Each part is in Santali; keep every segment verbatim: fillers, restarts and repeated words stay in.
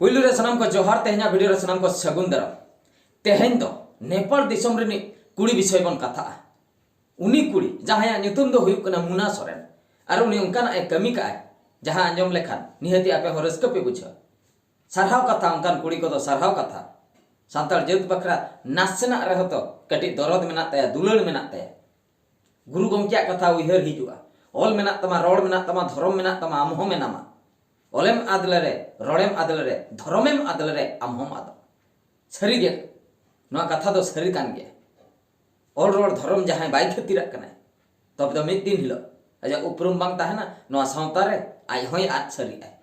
ᱯᱩᱭᱞᱩ ᱨᱮ ᱥᱟᱱᱟᱢ ᱠᱚ ᱡᱚᱦᱟᱨ, ᱛᱮᱦᱮᱧᱟᱜ ᱵᱷᱤᱰᱤᱭᱳ ᱨᱮ ᱥᱟᱱᱟᱢ ᱠᱚ ᱥᱟᱹᱜᱩᱱ ᱫᱟᱨᱟᱢ᱾ ᱛᱮᱦᱮᱧ ᱫᱚ ᱱᱮᱯᱟᱞ ᱫᱤᱥᱚᱢ ᱨᱤᱱᱤᱡ ᱠᱩᱲᱤ ᱵᱤᱥᱚᱭ ᱵᱚᱱ ᱠᱟᱛᱷᱟᱜᱼᱟ᱾ ᱩᱱᱤ ᱠᱩᱲᱤ ᱡᱟᱦᱟᱸᱭᱟᱜ ᱧᱩᱛᱩᱢ ᱫᱚ ᱦᱩᱭᱩᱜ ᱠᱟᱱᱟ ᱢᱩᱱᱟ ᱥᱚᱨᱮᱱ, ᱟᱨ ᱩᱱᱤ ᱚᱱᱠᱟᱱᱟᱜ ᱮ ᱠᱟᱹᱢᱤ ᱠᱟᱜᱼᱟᱭ ᱡᱟᱦᱟᱸ ᱟᱸᱡᱚᱢ ᱞᱮᱠᱷᱟᱱ ᱱᱤᱦᱟᱹᱛᱤ ᱟᱯᱮ ᱦᱚᱸ ᱨᱟᱹᱥᱠᱟᱹ ᱯᱮ ᱵᱩᱡᱷᱟᱹᱣᱟ᱾ ᱥᱟᱨᱦᱟᱣ ᱠᱟᱛᱷᱟ, ᱚᱱᱠᱟᱱ ᱠᱩᱲᱤ ᱠᱚᱫᱚ ᱥᱟᱨᱦᱟᱣ ᱠᱟᱛᱷᱟ᱾ ᱥᱟᱱᱛᱟᱲ ᱡᱟᱹᱛ ᱵᱟᱠᱷᱨᱟ ᱱᱟᱥᱮᱱᱟᱜ ᱨᱮᱦᱚᱸ ᱛᱚ ᱠᱟᱹᱴᱤᱡ ᱫᱚᱨᱚᱫ ᱢᱮᱱᱟᱜ ᱛᱟᱭᱟ, ᱫᱩᱞᱟᱹᱲ ᱢᱮᱱᱟᱜ ᱛᱟᱭᱟ᱾ ᱜᱩᱨᱩ ᱜᱚᱢᱠᱮᱭᱟᱜ ᱠᱟᱛᱷᱟ ᱩᱭᱦᱟᱹᱨ ᱦᱤᱡᱩᱜᱼᱟ, ᱚᱞ ᱢᱮᱱᱟᱜ ᱛᱟᱢᱟ, ᱨᱚᱲ ᱢᱮᱱᱟᱜ ᱛᱟᱢᱟ, ᱫᱷᱚᱨᱚᱢ ᱢᱮᱱᱟᱜ ᱛᱟᱢᱟ, ᱟᱢ ᱦᱚᱸ ᱢᱮᱱᱟᱢᱟ᱾ ᱚᱞᱮᱢ ᱟᱫ ᱞᱮᱨᱮ, ᱨᱚᱲᱮᱢ ᱟᱫ ᱞᱮᱨᱮ, ᱫᱷᱚᱨᱚᱢᱮᱢ ᱟᱫ ᱞᱮᱨᱮ, ᱟᱢ ᱦᱚᱸᱢ ᱟᱫᱚᱜ᱾ ᱥᱟᱹᱨᱤ ᱜᱮ, ᱱᱚᱣᱟ ᱠᱟᱛᱷᱟ ᱫᱚ ᱥᱟᱹᱨᱤ ᱠᱟᱱ ᱜᱮᱭᱟ᱾ ᱚᱞ ᱨᱚᱲ ᱫᱷᱚᱨᱚᱢ ᱡᱟᱦᱟᱸᱭ ᱵᱟᱭ ᱠᱷᱟᱹᱛᱤᱨᱟᱜ ᱠᱟᱱᱟᱭ, ᱛᱚᱵᱮ ᱫᱚ ᱢᱤᱫ ᱫᱤᱱ ᱦᱤᱞᱳᱜ ᱟᱡᱟᱜ ᱩᱯᱨᱩᱢ ᱵᱟᱝ ᱛᱟᱦᱮᱱᱟ ᱱᱚᱣᱟ ᱥᱟᱶᱛᱟ ᱨᱮ, ᱟᱡ ᱦᱚᱸᱭ ᱟᱫ ᱥᱟᱹᱨᱤᱜᱼᱟᱭ᱾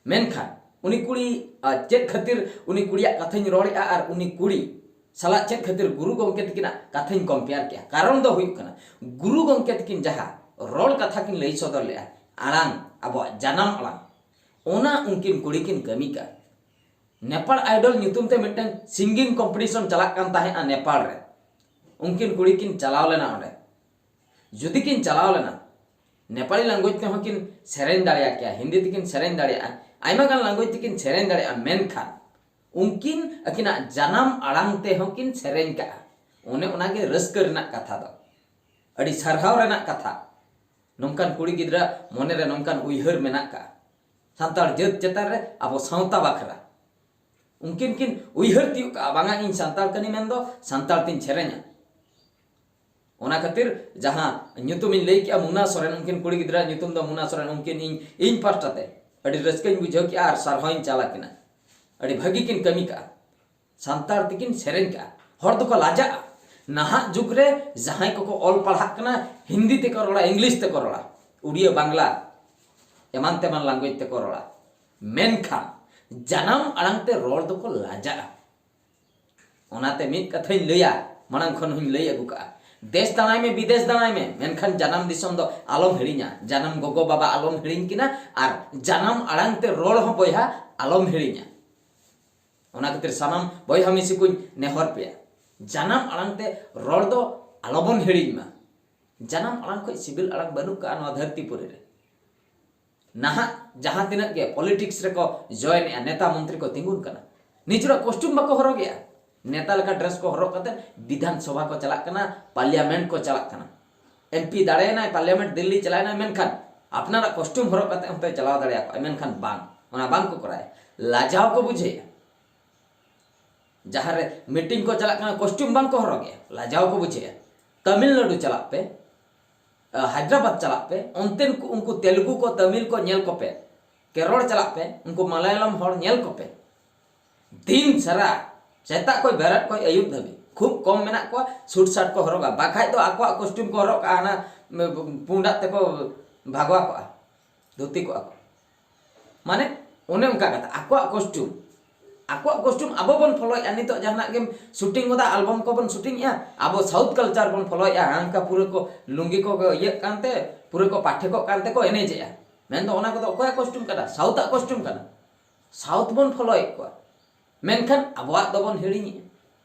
ᱢᱮᱱᱠᱷᱟᱱ ᱩᱱᱤ ᱠᱩᱲᱤ, ᱟᱨ ᱪᱮᱫ ᱠᱷᱟᱹᱛᱤᱨ ᱩᱱᱤ ᱠᱩᱲᱤᱭᱟᱜ ᱠᱟᱛᱷᱟᱧ ᱨᱚᱲᱮᱫᱼᱟ ᱟᱨ ᱩᱱᱤ ᱠᱩᱲᱤ ᱥᱟᱞᱟᱜ ᱪᱮᱫ ᱠᱷᱟᱹᱛᱤᱨ ᱜᱩᱨᱩ ᱜᱚᱢᱠᱮ ᱛᱟᱹᱠᱤᱱᱟᱜ ᱠᱟᱛᱷᱟᱧ ᱠᱚᱢᱯᱮᱭᱟᱨ ᱠᱮᱜᱼᱟ? ᱠᱟᱨᱚᱱ ᱫᱚ ᱦᱩᱭᱩᱜ ᱠᱟᱱᱟ, ᱜᱩᱨᱩ ᱜᱚᱢᱠᱮ ᱛᱟᱹᱠᱤᱱ ᱡᱟᱦᱟᱸ ᱨᱚᱲ ᱠᱟᱛᱷᱟ ᱠᱤᱱ ᱞᱟᱹᱭ ᱥᱚᱫᱚᱨ ᱞᱮᱜᱼᱟ, ᱟᱲᱟᱝ, ᱟᱵᱚᱣᱟᱜ ᱡᱟᱱᱟᱢ ᱟᱲᱟᱝ, ᱚᱱᱟ ᱩᱱᱠᱤᱱ ᱠᱩᱲᱤ ᱠᱤᱱ ᱠᱟᱹᱢᱤ ᱠᱟᱜᱼᱟ᱾ ᱱᱮᱯᱟᱲ ᱟᱭᱰᱚᱞ ᱧᱩᱛᱩᱢ ᱛᱮ ᱢᱤᱫᱴᱟᱝ ᱥᱤᱝᱜᱤᱝ ᱠᱚᱢᱯᱤᱴᱤᱥᱚᱱ ᱪᱟᱞᱟᱜ ᱠᱟᱱ ᱛᱟᱦᱮᱸᱫᱼᱟ ᱱᱮᱯᱟᱲ ᱨᱮ᱾ ᱩᱱᱠᱤᱱ ᱠᱩᱲᱤ ᱠᱤᱱ ᱪᱟᱞᱟᱣ ᱞᱮᱱᱟ ᱚᱸᱰᱮ᱾ ᱡᱩᱫᱤ ᱠᱤᱱ ᱪᱟᱞᱟᱣ ᱞᱮᱱᱟ, ᱱᱮᱯᱟᱞᱤ ᱞᱮᱝᱜᱩᱭᱮᱡᱽ ᱛᱮᱦᱚᱸ ᱠᱤᱱ ᱥᱮᱨᱮᱧ ᱫᱟᱲᱮᱭᱟᱜ ᱠᱮᱭᱟ, ᱦᱤᱱᱫᱤ ᱛᱮᱠᱤᱱ ᱥᱮᱨᱮᱧ ᱫᱟᱲᱮᱭᱟᱜᱼᱟ, ᱟᱭᱢᱟ ᱜᱟᱱ ᱞᱮᱝᱜᱩᱭᱮᱡᱽ ᱛᱮᱠᱤᱱ ᱥᱮᱨᱮᱧ ᱫᱟᱲᱮᱭᱟᱜᱼᱟ, ᱢᱮᱱᱠᱷᱟᱱ ᱩᱱᱠᱤᱱ ᱟᱹᱠᱤᱱᱟᱜ ᱡᱟᱱᱟᱢ ᱟᱲᱟᱝ ᱛᱮᱦᱚᱸ ᱠᱤᱱ ᱥᱮᱨᱮᱧ ᱠᱟᱜᱼᱟ᱾ ᱚᱱᱮ ᱚᱱᱟᱜᱮ ᱨᱟᱹᱥᱠᱟᱹ ᱨᱮᱱᱟᱜ ᱠᱟᱛᱷᱟ ᱫᱚ, ᱟᱹᱰᱤ ᱥᱟᱨᱦᱟᱣ ᱨᱮᱱᱟᱜ ᱠᱟᱛᱷᱟ᱾ ᱱᱚᱝᱠᱟᱱ ᱠᱩᱲᱤ ᱜᱤᱫᱽᱨᱟᱹ ᱢᱚᱱᱮᱨᱮ ᱱᱚᱝᱠᱟᱱ ᱩᱭᱦᱟᱹᱨ ᱢᱮᱱᱟᱜ ᱠᱟᱜᱼᱟ ᱥᱟᱱᱛᱟᱲ ᱡᱟᱹᱛ ᱪᱮᱛᱟᱱ ᱨᱮ, ᱟᱵᱚ ᱥᱟᱶᱛᱟ ᱵᱟᱠᱷᱨᱟ᱾ ᱩᱱᱠᱤᱱ ᱠᱤᱱ ᱩᱭᱦᱟᱹᱨ ᱛᱤᱭᱳᱜ ᱠᱟᱜᱼᱟ, ᱵᱟᱝᱟ, ᱤᱧ ᱥᱟᱱᱛᱟᱲ ᱠᱟᱹᱱᱟᱹᱧ ᱢᱮᱱᱫᱚ ᱥᱟᱱᱛᱟᱲ ᱛᱤᱧ ᱥᱮᱨᱮᱧᱟ᱾ ᱚᱱᱟ ᱠᱷᱟᱹᱛᱤᱨ ᱡᱟᱦᱟᱸ ᱧᱩᱛᱩᱢᱤᱧ ᱞᱟᱹᱭ ᱠᱮᱜᱼᱟ, ᱢᱩᱱᱟ ᱥᱚᱨᱮᱱ, ᱩᱱᱠᱤᱱ ᱠᱩᱲᱤ ᱜᱤᱫᱽᱨᱟᱹ ᱧᱩᱛᱩᱢ ᱫᱚ ᱢᱩᱱᱟ ᱥᱚᱨᱮᱱ, ᱩᱱᱠᱤᱱ ᱤᱧ, ᱤᱧ ᱯᱟᱦᱴᱟ ᱛᱮ ᱟᱹᱰᱤ ᱨᱟᱹᱥᱠᱟᱹᱧ ᱵᱩᱡᱷᱟᱹᱣ ᱠᱮᱜᱼᱟ ᱟᱨ ᱥᱟᱨᱦᱟᱣᱤᱧ ᱪᱟᱞ ᱟᱹᱠᱤᱱᱟ᱾ ᱟᱹᱰᱤ ᱵᱷᱟᱹᱜᱤ ᱠᱤᱱ ᱠᱟᱹᱢᱤ ᱠᱟᱜᱼᱟ, ᱥᱟᱱᱛᱟᱲ ᱛᱮᱠᱤᱱ ᱥᱮᱨᱮᱧ ᱠᱟᱜᱼᱟ᱾ ᱦᱚᱲ ᱫᱚᱠᱚ ᱞᱟᱡᱟᱜᱼᱟ᱾ ᱱᱟᱦᱟᱜ ᱡᱩᱜᱽ ᱨᱮ ᱡᱟᱦᱟᱸᱭ ᱠᱚᱠᱚ ᱚᱞ ᱯᱟᱲᱦᱟᱜ ᱠᱟᱱᱟ, ᱦᱤᱱᱫᱤ ᱛᱮᱠᱚ ᱨᱚᱲᱟ, ᱤᱝᱞᱤᱥ ᱛᱮᱠᱚ ᱨᱚᱲᱟ, ᱩᱲᱤᱭᱟ, ᱵᱟᱝᱞᱟ, ᱮᱢᱟᱱ ᱛᱮᱢᱟᱱ ᱞᱮᱝᱜᱩᱭᱮᱡᱽ ᱛᱮᱠᱚ ᱨᱚᱲᱟ, ᱢᱮᱱᱠᱷᱟᱱ ᱡᱟᱱᱟᱢ ᱟᱲᱟᱝ ᱛᱮ ᱨᱚᱲ ᱫᱚᱠᱚ ᱞᱟᱡᱟᱜᱼᱟ᱾ ᱚᱱᱟᱛᱮ ᱢᱤᱫ ᱠᱟᱛᱷᱟᱧ ᱞᱟᱹᱭᱟ, ᱢᱟᱲᱟᱝ ᱠᱷᱚᱱ ᱦᱚᱧ ᱞᱟᱹᱭ ᱟᱹᱜᱩ ᱠᱟᱜᱼᱟ, ᱫᱮᱥ ᱫᱟᱬᱟᱭ ᱢᱮ, ᱵᱤᱫᱮᱥ ᱫᱟᱬᱟᱭ ᱢᱮ, ᱢᱮᱱᱠᱷᱟᱱ ᱡᱟᱱᱟᱢ ᱫᱤᱥᱚᱢ ᱫᱚ ᱟᱞᱚᱢ ᱦᱤᱲᱤᱧᱟ, ᱡᱟᱱᱟᱢ ᱜᱚᱜᱚ ᱵᱟᱵᱟ ᱟᱞᱚᱢ ᱦᱤᱲᱤᱧ ᱠᱤᱱᱟ, ᱟᱨ ᱡᱟᱱᱟᱢ ᱟᱲᱟᱝ ᱛᱮ ᱨᱚᱲ ᱦᱚᱸ ᱵᱚᱭᱦᱟ ᱟᱞᱚᱢ ᱦᱤᱲᱤᱧᱟ᱾ ᱚᱱᱟ ᱠᱷᱟᱹᱛᱤᱨ ᱥᱟᱱᱟᱢ ᱵᱚᱭᱦᱟ ᱢᱤᱥᱤ ᱠᱚᱧ ᱱᱮᱦᱚᱨ ᱯᱮᱭᱟ, ᱡᱟᱱᱟᱢ ᱟᱲᱟᱝ ᱛᱮ ᱨᱚᱲ ᱫᱚ ᱟᱞᱚᱵᱚᱱ ᱦᱤᱲᱤᱧ ᱢᱟ᱾ ᱡᱟᱱᱟᱢ ᱟᱲᱟᱝ ᱠᱷᱚᱱ ᱥᱤᱵᱤᱞ ᱟᱲᱟᱝ ᱵᱟᱹᱱᱩᱜ ᱠᱟᱜᱼᱟ ᱱᱚᱣᱟ ᱫᱷᱟᱹᱨᱛᱤ ᱯᱩᱨᱤ ᱨᱮ᱾ ᱱᱟᱦᱟᱜ ᱡᱟᱦᱟᱸ ᱛᱤᱱᱟᱹᱜ ᱜᱮ ᱯᱚᱞᱤᱴᱤᱠᱥ ᱨᱮᱠᱚ ᱡᱚᱭᱮᱱᱮᱜᱼᱟ, ᱱᱮᱛᱟ ᱢᱚᱱᱛᱨᱤ ᱠᱚ ᱛᱤᱸᱜᱩᱱ ᱠᱟᱱᱟ, ᱱᱤᱡᱮᱨᱟᱜ ᱠᱚᱥᱴᱤᱭᱩᱢ ᱵᱟᱠᱚ ᱦᱚᱨᱚᱜᱮᱜᱼᱟ᱾ ᱱᱮᱛᱟ ᱞᱮᱠᱟ ᱰᱨᱮᱥ ᱠᱚ ᱦᱚᱨᱚᱜ ᱠᱟᱛᱮ ᱵᱤᱫᱷᱟᱱ ᱥᱚᱵᱷᱟ ᱠᱚ ᱪᱟᱞᱟᱜ ᱠᱟᱱᱟ, ᱯᱟᱨᱞᱤᱭᱟᱢᱮᱱᱴ ᱠᱚ ᱪᱟᱞᱟᱜ ᱠᱟᱱᱟ᱾ ᱮᱢᱯᱤ ᱫᱟᱲᱮᱭᱮᱱᱟᱭ, ᱯᱟᱨᱞᱤᱭᱟᱢᱮᱱᱴ ᱫᱤᱞᱞᱤ ᱪᱟᱞᱟᱣᱮᱱᱟᱭ, ᱢᱮᱱᱠᱷᱟᱱ ᱟᱯᱱᱟᱨᱟᱜ ᱠᱚᱥᱴᱤᱭᱩᱢ ᱦᱚᱨᱚᱜ ᱠᱟᱛᱮ ᱦᱚᱸᱛᱚᱭ ᱪᱟᱞᱟᱣ ᱫᱟᱲᱮᱭᱟᱜᱼᱟ, ᱢᱮᱱᱠᱷᱟᱱ ᱵᱟᱝ, ᱚᱱᱟ ᱵᱟᱝ ᱠᱚ ᱠᱚᱨᱟᱣᱟ᱾ ᱞᱟᱡᱟᱣ ᱠᱚ ᱵᱩᱡᱷᱟᱹᱣᱮᱜᱼᱟ᱾ ᱡᱟᱦᱟᱸ ᱨᱮ ᱢᱤᱴᱤᱝ ᱠᱚ ᱪᱟᱞᱟᱜ ᱠᱟᱱᱟ, ᱠᱚᱥᱴᱤᱭᱩᱢ ᱵᱟᱝ ᱠᱚ ᱦᱚᱨᱚᱜᱮᱜᱼᱟ, ᱞᱟᱡᱟᱣ ᱠᱚ ᱵᱩᱡᱷᱟᱹᱣᱮᱜᱼᱟ᱾ ᱛᱟᱢᱤᱞᱱᱟᱰᱩ ᱪᱟᱞᱟᱜ ᱯᱮ, ᱟᱸ, ᱦᱟᱭᱫᱨᱟᱵᱟᱫᱽ ᱪᱟᱞᱟᱜ ᱯᱮ, ᱚᱱᱛᱮᱱ ᱠᱚ, ᱩᱱᱠᱩ ᱛᱮᱞᱮᱜᱩ ᱠᱚ, ᱛᱟᱢᱤᱞ ᱠᱚ ᱧᱮᱞ ᱠᱚᱯᱮ᱾ ᱠᱮᱨᱚᱲ ᱪᱟᱞᱟᱜ ᱯᱮ, ᱩᱱᱠᱩ ᱢᱟᱞᱟᱭᱟᱞᱚᱢ ᱦᱚᱲ ᱧᱮᱞ ᱠᱚᱯᱮ᱾ ᱫᱤᱱ ᱥᱟᱨᱟ, ᱥᱮᱛᱟᱜ ᱠᱷᱚᱱ ᱵᱮᱨᱮᱫ ᱠᱷᱚᱱ ᱟᱹᱭᱩᱵ ᱫᱷᱟᱹᱵᱤᱡ, ᱠᱷᱩᱵ ᱠᱚᱢ ᱢᱮᱱᱟᱜ ᱠᱚᱣᱟ ᱥᱩᱴ ᱥᱟᱴ ᱠᱚ ᱦᱚᱨᱚᱜᱟ, ᱵᱟᱠᱷᱟᱡ ᱫᱚ ᱟᱠᱚᱣᱟᱜ ᱠᱚᱥᱴᱤᱭᱩᱢ ᱠᱚ ᱦᱚᱨᱚᱜ ᱠᱟᱜᱼᱟ, ᱦᱟᱱᱟ ᱯᱩᱸᱰᱟᱜ ᱛᱮᱠᱚ ᱵᱷᱟᱜᱚᱣᱟ ᱠᱚᱜᱼᱟ, ᱫᱷᱩᱛᱤ ᱠᱚᱜᱼᱟ ᱠᱚ᱾ ᱢᱟᱱᱮ ᱚᱱᱮ ᱚᱱᱠᱟ ᱠᱟᱛᱷᱟ, ᱟᱠᱚᱣᱟᱜ ᱠᱚᱥᱴᱤᱭᱩᱢ, ᱟᱠᱚᱣᱟᱜ ᱠᱚᱥᱴᱤᱭᱩᱢ ᱟᱵᱚ ᱵᱚᱱ ᱯᱷᱚᱞᱳᱭᱮᱫᱼᱟ᱾ ᱱᱤᱛᱚᱜ ᱡᱟᱦᱟᱱᱟᱜ ᱜᱮᱢ ᱥᱩᱴᱤᱝ ᱜᱚᱫᱟ, ᱟᱞᱵᱚᱢ ᱠᱚᱵᱚᱱ ᱥᱩᱴᱤᱝᱮᱜᱼᱟ, ᱟᱵᱚ ᱥᱟᱣᱩᱛᱷ ᱠᱟᱞᱪᱟᱨ ᱵᱚᱱ ᱯᱷᱚᱞᱳᱭᱮᱫᱼᱟ᱾ ᱦᱟᱱᱠᱟ ᱯᱩᱨᱟᱹ ᱠᱚ ᱞᱩᱝᱜᱤ ᱠᱚ ᱤᱭᱟᱹᱜ ᱠᱟᱱᱛᱮ, ᱯᱩᱨᱟᱹ ᱠᱚ ᱯᱟᱴᱷᱮᱠᱚᱜ ᱠᱟᱱᱛᱮ ᱠᱚ ᱮᱱᱮᱡᱮᱜᱼᱟ᱾ ᱢᱮᱱᱫᱚ ᱚᱱᱟ ᱠᱚᱫᱚ ᱚᱠᱚᱭᱟᱜ ᱠᱚᱥᱴᱤᱭᱩᱢ ᱠᱟᱱᱟ? ᱥᱟᱣᱩᱛᱷᱟᱜ ᱠᱚᱥᱴᱤᱭᱩᱢ ᱠᱟᱱᱟ᱾ ᱥᱟᱣᱩᱛᱷ ᱵᱚᱱ ᱯᱷᱚᱞᱳᱭᱮᱫ ᱠᱚᱣᱟ, ᱢᱮᱱᱠᱷᱟᱱ ᱟᱵᱚᱣᱟᱜ ᱫᱚᱵᱚᱱ ᱦᱤᱲᱤᱧᱮᱜᱼᱟ᱾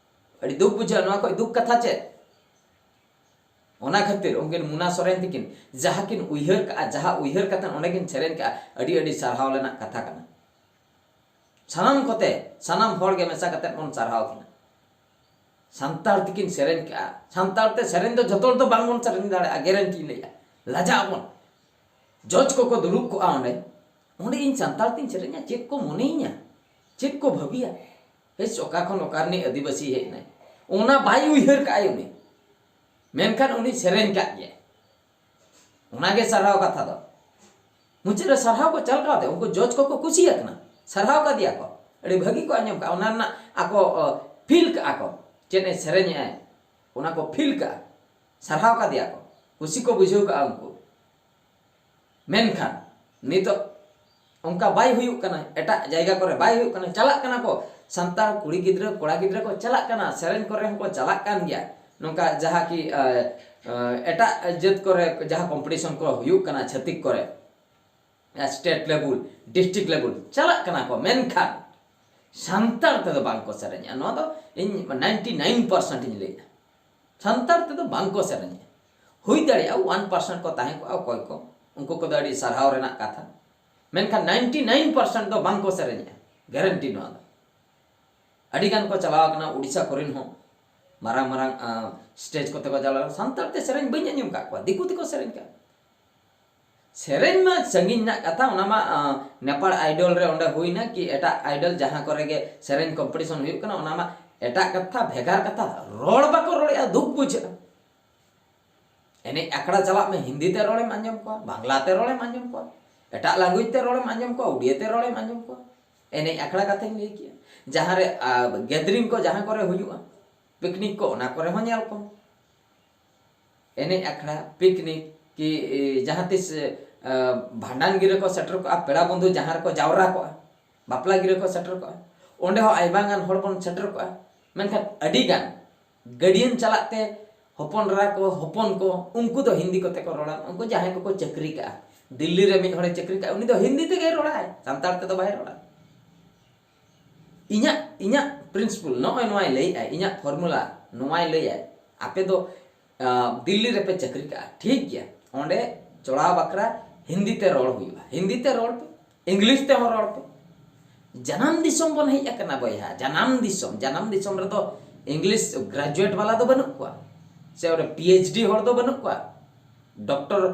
ᱟᱹᱰᱤ ᱫᱩᱠ ᱵᱩᱡᱷᱟᱹᱜᱼᱟ᱾ ᱱᱚᱣᱟ ᱠᱷᱚᱱ ᱫᱩᱠ ᱠᱟᱛᱷᱟ ᱪᱮᱫ? ᱚᱱᱟ ᱠᱷᱟᱹᱛᱤᱨ ᱩᱱᱠᱤᱱ ᱢᱩᱱᱟ ᱥᱚᱨᱮᱱ ᱛᱤᱠᱤᱱ ᱡᱟᱦᱟᱸ ᱠᱤᱱ ᱩᱭᱦᱟᱹᱨ ᱠᱟᱜᱼᱟ, ᱡᱟᱦᱟᱸ ᱩᱭᱦᱟᱹᱨ ᱠᱟᱛᱮ ᱚᱸᱰᱮ ᱠᱤᱱ ᱥᱮᱨᱮᱧ ᱠᱟᱜᱼᱟ, ᱟᱹᱰᱤ ᱟᱹᱰᱤ ᱥᱟᱨᱦᱟᱣ ᱨᱮᱱᱟᱜ ᱠᱟᱛᱷᱟ ᱠᱟᱱᱟ᱾ ᱥᱟᱱᱟᱢ ᱠᱚᱛᱮ, ᱥᱟᱱᱟᱢ ᱦᱚᱲ ᱜᱮ ᱢᱮᱥᱟ ᱠᱟᱛᱮ ᱵᱚᱱ ᱥᱟᱨᱦᱟᱣ ᱠᱤᱱᱟ᱾ ᱥᱟᱱᱛᱟᱲ ᱛᱮᱠᱤᱱ ᱥᱮᱨᱮᱧ ᱠᱟᱜᱼᱟ᱾ ᱥᱟᱱᱛᱟᱲ ᱛᱮ ᱥᱮᱨᱮᱧ ᱫᱚ ᱡᱚᱛᱚ ᱦᱚᱲ ᱫᱚ ᱵᱟᱝ ᱵᱚᱱ ᱥᱮᱨᱮᱧ ᱫᱟᱲᱮᱭᱟᱜᱼᱟ, ᱜᱮᱨᱮᱱᱴᱤᱧ ᱞᱟᱹᱭᱟ᱾ ᱞᱟᱡᱟᱜ ᱟᱵᱚᱱ᱾ ᱡᱚᱡᱽ ᱠᱚᱠᱚ ᱫᱩᱲᱩᱵ ᱠᱚᱜᱼᱟ ᱚᱸᱰᱮ, ᱚᱸᱰᱮ ᱤᱧ ᱥᱟᱱᱛᱟᱲ ᱛᱤᱧ ᱥᱮᱨᱮᱧᱟ, ᱪᱮᱫ ᱠᱚ ᱢᱚᱱᱮᱭᱤᱧᱟ, ᱪᱮᱫ ᱠᱚ ᱵᱷᱟᱹᱵᱤᱭᱟ? ᱦᱮᱥ, ᱚᱠᱟ ᱠᱷᱚᱱ ᱚᱠᱟ ᱨᱤᱱᱤᱡ ᱟᱹᱫᱤᱵᱟᱹᱥᱤ ᱦᱮᱡ ᱮᱱᱟᱭ, ᱚᱱᱟ ᱵᱟᱭ ᱩᱭᱦᱟᱹᱨ ᱠᱟᱜᱼᱟᱭ ᱩᱱᱤ᱾ ᱢᱮᱱᱠᱷᱟᱱ ᱩᱱᱤ ᱥᱮᱨᱮᱧ ᱠᱟᱜ ᱜᱮᱭᱟᱭ᱾ ᱚᱱᱟᱜᱮ ᱥᱟᱨᱦᱟᱣ ᱠᱟᱛᱷᱟ ᱫᱚ᱾ ᱢᱩᱪᱟᱹᱫ ᱨᱮ ᱥᱟᱨᱦᱟᱣ ᱠᱚ ᱪᱟᱞ ᱠᱟᱣᱫᱮ, ᱩᱱᱠᱩ ᱡᱚᱡᱽ ᱠᱚᱠᱚ ᱠᱩᱥᱤᱭᱟᱠᱟᱱᱟ, ᱥᱟᱨᱦᱟᱣ ᱠᱟᱫᱮᱭᱟ ᱠᱚ, ᱟᱹᱰᱤ ᱵᱷᱟᱹᱜᱤ ᱠᱚ ᱟᱸᱡᱚᱢ ᱠᱟᱜᱼᱟ᱾ ᱚᱱᱟ ᱨᱮᱱᱟᱜ ᱟᱠᱚ ᱯᱷᱤᱞ ᱠᱟᱜᱼᱟ ᱠᱚ, ᱪᱮᱫ ᱮ ᱥᱮᱨᱮᱧᱮᱜᱼᱟᱭ, ᱚᱱᱟ ᱠᱚ ᱯᱷᱤᱞ ᱠᱟᱜᱼᱟ, ᱥᱟᱨᱦᱟᱣ ᱠᱟᱫᱮᱭᱟ ᱠᱚ, ᱠᱩᱥᱤ ᱠᱚ ᱵᱩᱡᱷᱟᱹᱣ ᱠᱟᱜᱼᱟ ᱩᱱᱠᱩ᱾ ᱢᱮᱱᱠᱷᱟᱱ ᱱᱤᱛᱚᱜ ᱚᱱᱠᱟ ᱵᱟᱭ ᱦᱩᱭᱩᱜ ᱠᱟᱱᱟ, ᱮᱴᱟᱜ ᱡᱟᱭᱜᱟ ᱠᱚᱨᱮ ᱵᱟᱭ ᱦᱩᱭᱩᱜ ᱠᱟᱱᱟ, ᱪᱟᱞᱟᱜ ᱠᱟᱱᱟ ᱠᱚ᱾ ᱥᱟᱱᱛᱟᱲ ᱠᱩᱲᱤ ᱜᱤᱫᱽᱨᱟᱹ, ᱠᱚᱲᱟ ᱜᱤᱫᱽᱨᱟᱹ ᱠᱚ ᱪᱟᱞᱟᱜ ᱠᱟᱱᱟ, ᱥᱮᱨᱮᱧ ᱠᱚᱨᱮ ᱦᱚᱸᱠᱚ ᱪᱟᱞᱟᱜ ᱠᱟᱱ ᱜᱮᱭᱟ᱾ ᱱᱚᱝᱠᱟ ᱡᱟᱦᱟᱸ ᱠᱤ, ᱮ, ᱮ, ᱮᱴᱟᱜ ᱡᱟᱹᱛ ᱠᱚᱨᱮ ᱡᱟᱦᱟᱸ ᱠᱚᱢᱯᱤᱴᱤᱥᱚᱱ ᱠᱚ ᱦᱩᱭᱩᱜ ᱠᱟᱱᱟ ᱪᱷᱟᱹᱛᱤᱠ ᱠᱚᱨᱮ, ᱮ, ᱥᱴᱮᱴ ᱞᱮᱵᱩᱞ, ᱰᱤᱥᱴᱨᱤᱠᱴ ᱞᱮᱵᱩᱞ ᱪᱟᱞᱟᱜ ᱠᱟᱱᱟ ᱠᱚ, ᱢᱮᱱᱠᱷᱟᱱ ᱥᱟᱱᱛᱟᱲ ᱛᱮᱫᱚ ᱵᱟᱝ ᱠᱚ ᱥᱮᱨᱮᱧᱟ᱾ ᱱᱚᱣᱟ ᱫᱚ ᱤᱧ ᱱᱟᱭᱤᱱᱴᱤ ᱱᱟᱭᱤᱱ ᱯᱟᱨᱥᱮᱱᱴ ᱤᱧ ᱞᱟᱹᱭᱮᱫᱼᱟ, ᱥᱟᱱᱛᱟᱲ ᱛᱮᱫᱚ ᱵᱟᱝ ᱠᱚ ᱥᱮᱨᱮᱧᱟ᱾ ᱦᱩᱭ ᱫᱟᱲᱮᱭᱟᱜᱼᱟ ᱚᱣᱟᱱ ᱯᱟᱨᱥᱮᱱᱴ ᱠᱚ ᱛᱟᱦᱮᱸ ᱠᱚᱜᱼᱟ ᱚᱠᱚᱭ ᱠᱚ, ᱩᱱᱠᱩ ᱠᱚᱫᱚ ᱟᱹᱰᱤ ᱥᱟᱨᱦᱟᱣ ᱨᱮᱱᱟᱜ ᱠᱟᱛᱷᱟ᱾ ᱢᱮᱱᱠᱷᱟᱱ ninety nine percent ᱫᱚ ᱵᱟᱝ ᱠᱚ ᱥᱮᱨᱮᱧᱮᱜᱼᱟ, ᱜᱮᱨᱮᱱᱴᱤ ᱱᱚᱣᱟ ᱫᱚ᱾ ᱟᱹᱰᱤ ᱜᱟᱱ ᱠᱚ ᱪᱟᱞᱟᱣ ᱟᱠᱟᱱᱟ ᱩᱲᱤᱥᱥᱟ ᱠᱚᱨᱮᱱ ᱦᱚᱸ, ᱢᱟᱨᱟᱝ ᱢᱟᱨᱟᱝ ᱥᱴᱮᱡᱽ ᱠᱚᱛᱮ ᱠᱚ ᱪᱟᱞᱟᱣ ᱟᱠᱟᱱᱟ, ᱥᱟᱱᱛᱟᱲ ᱛᱮ ᱥᱮᱨᱮᱧ ᱵᱟᱹᱧ ᱟᱸᱡᱚᱢ ᱟᱠᱟᱫ ᱠᱚᱣᱟ, ᱫᱤᱠᱩ ᱛᱮᱠᱚ ᱥᱮᱨᱮᱧ ᱠᱟᱜᱼᱟ᱾ ᱥᱮᱨᱮᱧ ᱢᱟ ᱥᱟᱺᱜᱤᱧ ᱨᱮᱱᱟᱜ ᱠᱟᱛᱷᱟ, ᱚᱱᱟ ᱢᱟ ᱱᱮᱯᱟᱲ ᱟᱭᱰᱚᱞ ᱨᱮ ᱚᱸᱰᱮ ᱦᱩᱭᱱᱟ ᱠᱤ ᱮᱴᱟᱜ ᱟᱭᱰᱚᱞ ᱡᱟᱦᱟᱸ ᱠᱚᱨᱮ ᱜᱮ ᱥᱮᱨᱮᱧ ᱠᱚᱢᱯᱤᱴᱤᱥᱚᱱ ᱦᱩᱭᱩᱜ ᱠᱟᱱᱟ, ᱚᱱᱟ ᱢᱟ ᱮᱴᱟᱜ ᱠᱟᱛᱷᱟ, ᱵᱷᱮᱜᱟᱨ ᱠᱟᱛᱷᱟ᱾ ᱨᱚᱲ ᱵᱟᱠᱚ ᱨᱚᱲᱮᱜᱼᱟ, ᱫᱩᱠ ᱵᱩᱡᱷᱟᱹᱜᱼᱟ᱾ ᱮᱱᱮᱡ ᱟᱠᱷᱲᱟ ᱪᱟᱞᱟᱜ ᱢᱮ, ᱦᱤᱱᱫᱤ ᱛᱮ ᱨᱚᱲᱮᱢ ᱟᱸᱡᱚᱢ ᱠᱚᱣᱟ, ᱵᱟᱝᱞᱟ ᱛᱮ ᱨᱚᱲᱮᱢ ᱟᱸᱡᱚᱢ ᱠᱚᱣᱟ, ᱮᱴᱟᱜ ᱞᱮᱝᱜᱩᱭᱮᱡᱽ ᱛᱮ ᱨᱚᱲᱮᱢ ᱟᱸᱡᱚᱢ ᱠᱚᱣᱟ, ᱩᱲᱤᱭᱟ ᱛᱮ ᱨᱚᱲᱮᱢ ᱟᱸᱡᱚᱢ ᱠᱚᱣᱟ᱾ ᱮᱱᱮᱡ ᱟᱠᱷᱲᱟ ᱠᱟᱛᱷᱟᱧ ᱞᱟᱹᱭ ᱠᱮᱜᱼᱟ, ᱡᱟᱦᱟᱸ ᱨᱮ ᱜᱮᱫᱟᱨᱤᱝ ᱠᱚ ᱡᱟᱦᱟᱸ ᱠᱚᱨᱮ ᱦᱩᱭᱩᱜᱼᱟ, ᱯᱤᱠᱱᱤᱠ ᱠᱚ, ᱚᱱᱟ ᱠᱚᱨᱮ ᱦᱚᱸ ᱧᱮᱞ ᱠᱚᱢ᱾ ᱮᱱᱮᱡ ᱟᱠᱷᱲᱟ, ᱯᱤᱠᱱᱤᱠ ᱠᱤ ᱡᱟᱦᱟᱸ ᱛᱤᱥ ᱵᱷᱟᱸᱰᱟᱱ ᱜᱤᱨᱟᱹ ᱠᱚ ᱥᱮᱴᱮᱨ ᱠᱚᱜᱼᱟ, ᱯᱮᱲᱟ ᱵᱚᱱᱫᱷᱩ ᱡᱟᱦᱟᱸ ᱨᱮᱠᱚ ᱡᱟᱣᱨᱟ ᱠᱚᱜᱼᱟ, ᱵᱟᱯᱞᱟ ᱜᱤᱨᱟᱹ ᱠᱚ ᱥᱮᱴᱮᱨ ᱠᱚᱜᱼᱟ, ᱚᱸᱰᱮ ᱦᱚᱸ ᱟᱭᱢᱟ ᱜᱟᱱ ᱦᱚᱲ ᱵᱚᱱ ᱥᱮᱴᱮᱨ ᱠᱚᱜᱼᱟ᱾ ᱢᱮᱱᱠᱷᱟᱱ ᱟᱹᱰᱤ ᱜᱟᱱ ᱜᱟᱹᱰᱤᱭᱟᱹᱱ ᱪᱟᱞᱟᱜ ᱛᱮ ᱦᱚᱯᱚᱱ ᱮᱨᱟ ᱠᱚ, ᱦᱚᱯᱚᱱ ᱠᱚ, ᱩᱱᱠᱩ ᱫᱚ ᱦᱤᱱᱫᱤ ᱠᱚᱛᱮ ᱠᱚ ᱨᱚᱲᱟ᱾ ᱩᱱᱠᱩ ᱡᱟᱦᱟᱸᱭ ᱠᱚᱠᱚ ᱪᱟᱹᱠᱨᱤ ᱠᱟᱜᱼᱟ, ᱫᱤᱞᱞᱤ ᱨᱮ ᱢᱤᱫ ᱦᱚᱲᱮ ᱪᱟᱹᱠᱨᱤ ᱠᱟᱜᱼᱟ, ᱩᱱᱤ ᱫᱚ ᱦᱤᱱᱫᱤ ᱛᱮᱜᱮᱭ ᱨᱚᱲᱟᱭ, ᱥᱟᱱᱛᱟᱲ ᱛᱮᱫᱚ ᱵᱟᱭ ᱨᱚᱲᱟ᱾ ᱤᱧᱟᱹᱜ, ᱤᱧᱟᱹᱜ ᱯᱨᱤᱱᱥᱤᱯᱟᱞ ᱱᱚᱜᱼᱚᱭ ᱱᱚᱣᱟᱭ ᱞᱟᱹᱭᱮᱫᱼᱟᱭ, ᱤᱧᱟᱹᱜ ᱯᱷᱚᱨᱢᱩᱞᱟ ᱱᱚᱣᱟᱭ ᱞᱟᱹᱭᱟᱭ, ᱟᱯᱮ ᱫᱚ ᱫᱤᱞᱞᱤ ᱨᱮᱯᱮ ᱪᱟᱹᱠᱨᱤ ᱠᱟᱜᱼᱟ, ᱴᱷᱤᱠ ᱜᱮᱭᱟ, ᱚᱸᱰᱮ ᱪᱚᱲᱟᱣ ᱵᱟᱠᱷᱨᱟ ᱦᱤᱱᱫᱤ ᱛᱮ ᱨᱚᱲ ᱦᱩᱭᱩᱜᱼᱟ, ᱦᱤᱱᱫᱤ ᱛᱮ ᱨᱚᱲ ᱯᱮ, ᱤᱝᱞᱤᱥ ᱛᱮᱦᱚᱸ ᱨᱚᱲ ᱯᱮ᱾ ᱡᱟᱱᱟᱢ ᱫᱤᱥᱚᱢ ᱵᱚᱱ ᱦᱮᱡ ᱟᱠᱟᱱᱟ ᱵᱚᱭᱦᱟ, ᱡᱟᱱᱟᱢ ᱫᱤᱥᱚᱢ, ᱡᱟᱱᱟᱢ ᱫᱤᱥᱚᱢ ᱨᱮᱫᱚ ᱤᱝᱞᱤᱥ ᱜᱨᱮᱡᱩᱭᱮᱴ ᱵᱟᱞᱟ ᱫᱚ ᱵᱟᱹᱱᱩᱜ ᱠᱚᱣᱟ, ᱥᱮ ᱚᱸᱰᱮ ᱯᱤ ᱮᱭᱤᱪ ᱰᱤ ᱦᱚᱲ ᱫᱚ ᱵᱟᱹᱱᱩᱜ ᱠᱚᱣᱟ, ᱰᱚᱠᱴᱚᱨ,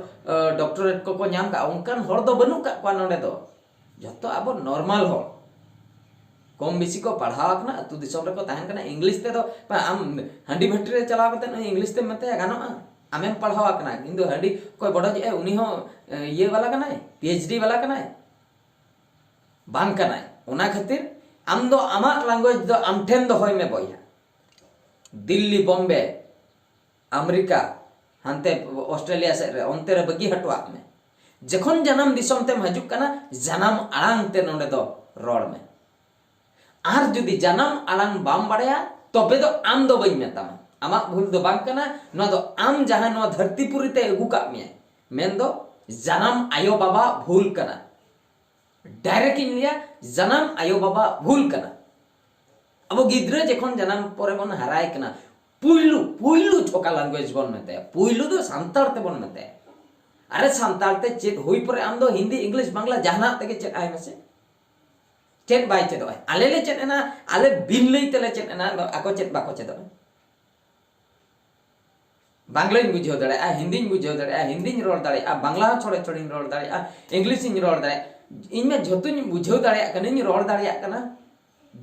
ᱰᱚᱠᱴᱚᱨᱮᱴ ᱠᱚᱠᱚ ᱧᱟᱢ ᱠᱟᱜᱼᱟ, ᱚᱱᱠᱟᱱ ᱦᱚᱲ ᱫᱚ ᱵᱟᱹᱱᱩᱜ ᱠᱟᱜ ᱠᱚᱣᱟ ᱱᱚᱸᱰᱮ ᱫᱚ᱾ ᱡᱷᱚᱛᱚ ᱟᱵᱚ ᱱᱚᱨᱢᱟᱞ ᱦᱚᱲ, ᱠᱚᱢ ᱵᱮᱥᱤ ᱠᱚ ᱯᱟᱲᱦᱟᱣ ᱟᱠᱟᱱᱟ, ᱟᱹᱛᱩ ᱫᱤᱥᱚᱢ ᱨᱮᱠᱚ ᱛᱟᱦᱮᱱ ᱠᱟᱱᱟ᱾ ᱤᱝᱞᱤᱥ ᱛᱮᱫᱚ ᱵᱟᱝ, ᱟᱢ ᱦᱟᱺᱰᱤ ᱵᱷᱟᱹᱴᱤ ᱨᱮ ᱪᱟᱞᱟᱣ ᱠᱟᱛᱮ ᱤᱝᱞᱤᱥ ᱛᱮᱢ ᱢᱮᱛᱟᱭᱟ, ᱜᱟᱱᱚᱜᱼᱟ? ᱟᱢᱮᱢ ᱯᱟᱲᱦᱟᱣ ᱟᱠᱟᱱᱟ, ᱠᱤᱱᱛᱩ ᱦᱟᱺᱰᱤ ᱚᱠᱚᱭ ᱵᱚᱰᱚᱡ ᱮᱜᱼᱟᱭ, ᱩᱱᱤ ᱦᱚᱸ ᱤᱭᱟᱹ ᱵᱟᱞᱟ ᱠᱟᱱᱟᱭ, ᱯᱤ ᱮᱭᱤᱪ ᱰᱤ ᱵᱟᱞᱟ ᱠᱟᱱᱟᱭ? ᱵᱟᱝ ᱠᱟᱱᱟᱭ᱾ ᱚᱱᱟ ᱠᱷᱟᱹᱛᱤᱨ ᱟᱢ ᱫᱚ ᱟᱢᱟᱜ ᱞᱮᱝᱜᱩᱭᱮᱡᱽ ᱫᱚ ᱟᱢ ᱴᱷᱮᱱ ᱫᱚᱦᱚᱭ ᱢᱮ ᱵᱚᱭᱦᱟ᱾ ᱫᱤᱞᱞᱤ, ᱵᱚᱢᱵᱮ, ᱟᱢᱮᱨᱤᱠᱟ, ᱦᱟᱱᱛᱮ ᱚᱥᱴᱨᱮᱞᱤᱭᱟ ᱥᱮᱫ ᱨᱮ, ᱚᱱᱛᱮ ᱨᱮ ᱵᱟᱹᱜᱤ ᱦᱚᱴᱚᱣᱟᱜ ᱢᱮ᱾ ᱡᱚᱠᱷᱚᱱ ᱡᱟᱱᱟᱢ ᱫᱤᱥᱚᱢ ᱛᱮᱢ ᱦᱤᱡᱩᱜ ᱠᱟᱱᱟ, ᱡᱟᱱᱟᱢ ᱟᱲᱟᱝ ᱛᱮ ᱱᱚᱰᱮ ᱫᱚ ᱨᱚᱲ ᱢᱮ᱾ ᱟᱨ ᱡᱩᱫᱤ ᱡᱟᱱᱟᱢ ᱟᱲᱟᱝ ᱵᱟᱢ ᱵᱟᱲᱟᱭᱟ, ᱛᱚᱵᱮ ᱫᱚ ᱟᱢ ᱫᱚ ᱵᱟᱹᱧ ᱢᱮᱛᱟᱢᱟ, ᱟᱢᱟᱜ ᱵᱷᱩᱞ ᱫᱚ ᱵᱟᱝ ᱠᱟᱱᱟ᱾ ᱱᱚᱣᱟ ᱫᱚ ᱟᱢ ᱡᱟᱦᱟᱸ ᱱᱚᱣᱟ ᱫᱷᱟᱹᱨᱛᱤ ᱯᱩᱨᱤ ᱛᱮ ᱟᱹᱜᱩ ᱠᱟᱜ ᱢᱮᱭᱟᱭ, ᱢᱮᱱᱫᱚ ᱡᱟᱱᱟᱢ ᱟᱭᱳ ᱵᱟᱵᱟ ᱵᱷᱩᱞ ᱠᱟᱱᱟ᱾ ᱰᱟᱭᱨᱮᱠᱴ ᱤᱧ ᱞᱟᱹᱭᱟ, ᱡᱟᱱᱟᱢ ᱟᱭᱳ ᱵᱟᱵᱟ ᱵᱷᱩᱞ ᱠᱟᱱᱟ᱾ ᱟᱵᱚ ᱜᱤᱫᱽᱨᱟᱹ ᱡᱚᱠᱷᱚᱱ ᱡᱟᱱᱟᱢ ᱯᱚᱨᱮ ᱵᱚᱱ ᱦᱟᱨᱟᱭ ᱠᱟᱱᱟ, ᱯᱩᱭᱞᱩ, ᱯᱩᱭᱞᱩ ᱚᱠᱟ ᱞᱮᱝᱜᱩᱭᱮᱡᱽ ᱵᱚᱱ ᱢᱮᱛᱟᱭᱟ? ᱯᱩᱭᱞᱩ ᱫᱚ ᱥᱟᱱᱛᱟᱲ ᱛᱮᱵᱚᱱ ᱢᱮᱛᱟᱭᱟ᱾ ᱟᱨᱮ ᱥᱟᱱᱛᱟᱲ ᱛᱮ ᱪᱮᱫ ᱦᱩᱭ ᱯᱚᱨᱮ ᱟᱢ ᱫᱚ ᱦᱤᱱᱫᱤ, ᱤᱝᱞᱤᱥ, ᱵᱟᱝᱞᱟ ᱡᱟᱦᱟᱱᱟᱜ ᱛᱮᱜᱮ ᱪᱮᱫ ᱟᱭ ᱢᱮᱥᱮ᱾ ᱪᱮᱫ ᱵᱟᱭ ᱪᱮᱫᱚᱜᱼᱟ? ᱟᱞᱮ ᱞᱮ ᱪᱮᱫ ᱮᱱᱟ, ᱟᱞᱮ ᱵᱤᱱ ᱞᱟᱹᱭ ᱛᱮᱞᱮ ᱪᱮᱫ ᱮᱱᱟ, ᱟᱠᱚ ᱪᱮᱫ ᱵᱟᱠᱚ ᱪᱮᱫᱚᱜᱼᱟ? ᱵᱟᱝᱞᱟᱧ ᱵᱩᱡᱷᱟᱹᱣ ᱫᱟᱲᱮᱭᱟᱜᱼᱟ, ᱦᱤᱱᱫᱤᱧ ᱵᱩᱡᱷᱟᱹᱣ ᱫᱟᱲᱮᱭᱟᱜᱼᱟ, ᱦᱤᱱᱫᱤᱧ ᱨᱚᱲ ᱫᱟᱲᱮᱭᱟᱜᱼᱟ, ᱵᱟᱝᱞᱟ ᱦᱚᱸ ᱪᱷᱚᱲᱮ ᱪᱷᱚᱲᱮᱧ ᱨᱚᱲ ᱫᱟᱲᱮᱭᱟᱜᱼᱟ, ᱤᱝᱞᱤᱥᱤᱧ ᱨᱚᱲ ᱫᱟᱲᱮᱭᱟᱜᱼᱟ᱾ ᱤᱧ ᱢᱟ ᱡᱷᱚᱛᱚᱧ ᱵᱩᱡᱷᱟᱹᱣ ᱫᱟᱲᱮᱭᱟᱜ ᱠᱟᱹᱱᱟᱹᱧ, ᱨᱚᱲ ᱫᱟᱲᱮᱭᱟᱜ ᱠᱟᱱᱟ,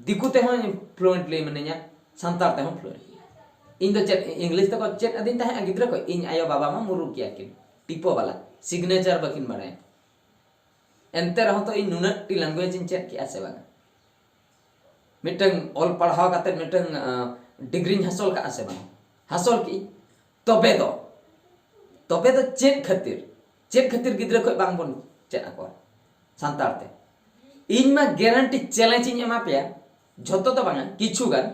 ᱫᱤᱠᱩ ᱛᱮᱦᱚᱸ fluently ᱢᱤᱱᱟᱹᱧᱟ, ᱥᱟᱱᱛᱟᱲ ᱛᱮᱦᱚᱸ fluently᱾ ᱤᱧ ᱫᱚ ᱪᱮᱫ ᱤᱝᱞᱤᱥ ᱛᱮᱠᱚ ᱪᱮᱫ ᱟᱹᱫᱤᱧ ᱛᱟᱦᱮᱸᱫ ᱜᱤᱫᱽᱨᱟᱹ ᱠᱚ? ᱤᱧ ᱟᱭᱳ ᱵᱟᱵᱟ ᱢᱟ ᱢᱩᱨᱩᱠ ᱜᱮᱭᱟ ᱠᱤᱱ, ᱴᱤᱯᱳ ᱵᱟᱞᱟ, signature ᱵᱟᱹᱠᱤᱱ ᱵᱟᱲᱟᱭᱟ᱾ ᱮᱱᱛᱮ ᱨᱮᱦᱚᱸ ᱛᱚ ᱤᱧ ᱱᱩᱱᱟᱹᱜ ᱴᱤ language ᱤᱧ ᱪᱮᱫ ᱠᱮᱜᱼᱟ ᱥᱮ ᱵᱟᱝᱟ? ᱢᱤᱫᱴᱟᱝ ᱚᱞ ᱯᱟᱲᱦᱟᱣ ᱠᱟᱛᱮ ᱢᱤᱫᱴᱟᱝ, ᱟᱸ, ᱰᱤᱜᱽᱨᱤᱧ ᱦᱟᱥᱚᱞ ᱠᱟᱜᱼᱟ ᱥᱮ ᱵᱟᱝ? ᱦᱟᱥᱚᱞ ᱠᱮᱜᱼᱟᱹᱧ᱾ ᱛᱚᱵᱮ ᱫᱚ, ᱛᱚᱵᱮ ᱫᱚ ᱪᱮᱫ ᱠᱷᱟᱹᱛᱤᱨ, ᱪᱮᱫ ᱠᱷᱟᱹᱛᱤᱨ ᱜᱤᱫᱽᱨᱟᱹ ᱠᱷᱚᱱ ᱵᱟᱝ ᱵᱚᱱ ᱪᱮᱫ ᱟᱠᱚᱣᱟ ᱥᱟᱱᱛᱟᱲ ᱛᱮ? ᱤᱧ ᱢᱟ guarantee challenge ᱤᱧ ᱮᱢᱟ ᱯᱮᱭᱟ, ᱡᱷᱚᱛᱚ ᱫᱚ ᱵᱟᱝᱟ, ᱠᱤᱪᱷᱩ ᱜᱟᱱ᱾